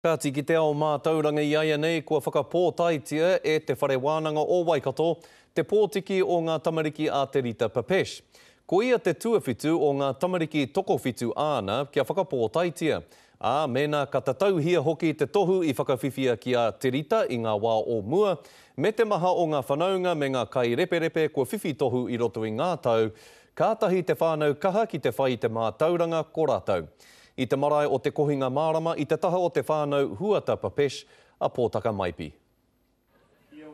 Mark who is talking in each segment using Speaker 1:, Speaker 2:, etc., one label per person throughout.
Speaker 1: Kāti ki te ao mātauranga iaianei kua whakapōtaetia e Te Whare Wānanga o Waikato te pōtiki o ngā tamariki a Te Rita Papesch. Ko ia te tuawhitu o ngā tamariki tokowhitu āna kia whakapōtaetia. Ā, mēnā ka tatauhia hoki te tohu i whakawhiwhia ki a Te Rita i ngā wā o mua, me te maha o ngā whanaunga me ngā kaireperepe kua whiwhi tohu i roto i ngā tau, kātahi te whānau kaha ki te whai i te mātauranga ko rātou. I te marae o Te Kohinga Mārama i te taha o te whānau Huata Papesch a Pōtaka Maipi.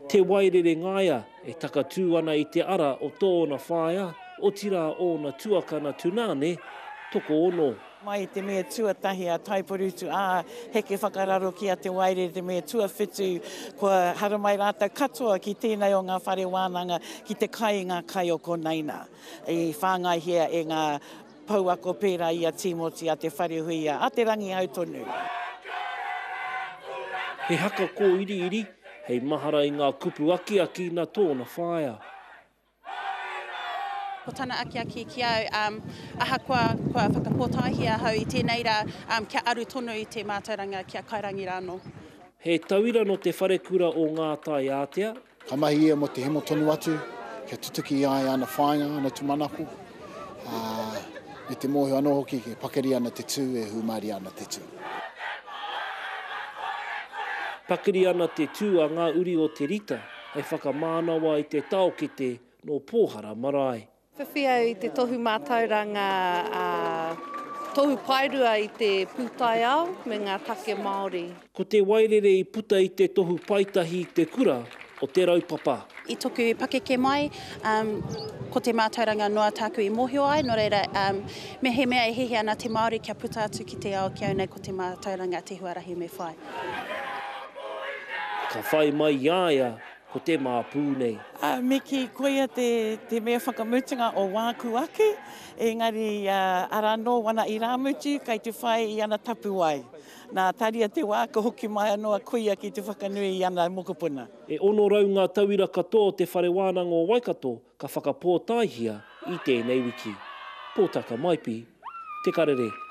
Speaker 2: Te Wairere Ngaia e takatū ana i te ara o tōna whaea, otirā ōna tuakana tunāne, tokoono.
Speaker 3: Mai i te mea tuatahi a Taiporutu, ā, heke whakararo ki a Te Wairere te mea tuawhitu, kua haramai rātou katoa ki tēnei o ngā whare wānanga ki te kai i ngā kai o koneina i whāngaihia e ngā Pouako pērā i a Tīmoti, a Te Wharehuia, a Te Rangihau tonu.
Speaker 2: He haka kōiriiri hei mahara i ngā kupu akiaki nā tōna whaea.
Speaker 4: Ko tana akiaki ki au, um, ahakoa kua whakapōtaehia ahau i tēnei rā, um, kia aru tonu i te mātauranga kia kairangi rānō.
Speaker 2: He tauira nō te wharekura o Ngā Tai Ātea,
Speaker 5: Ka mahi ia mō te hemo tonu atu, kia tutuki i a ia ana whāinga, ana tūmanako, ā, me te mōhio anō hoki e pakari ana te tū, e hūmārie ana te tū.
Speaker 2: Pakari ana te tū a ngā uri o Te Rita hei whakamānawa i te taokete nō Pōhara marae.
Speaker 6: Whiwhi au i te tohu mātauranga a Tohu Paerua i te pūtaiao me ngā take Māori.
Speaker 2: Ko te wairere i puta i te tohu paetahi i te kura o Te Raupapa.
Speaker 4: I toku pakeke mai, ko te mātauranga noa tāku i mōhio ai, nō reira, mehemea e hiahia ana te Māori kia puta atu ki te ao ki au nei ko te mātauranga te huarahi me whai.
Speaker 2: Ka whai mai i a ia Ko te māpū nei.
Speaker 3: A me kī, koia te, te mea whakamutunga o wāku ake, engari arā nō wana irāmutu kei te whai i ana tapuwae. Nā, tāria te wā ka hoki mai anō a kuia ki te whakanui i ana mokopuna.
Speaker 2: E 600 ngā tauira katoa o Te Whare Wānanga o Waikato ka whakapōtaehia i tēnei wiki. Pōtaka Maipi, Te Karere.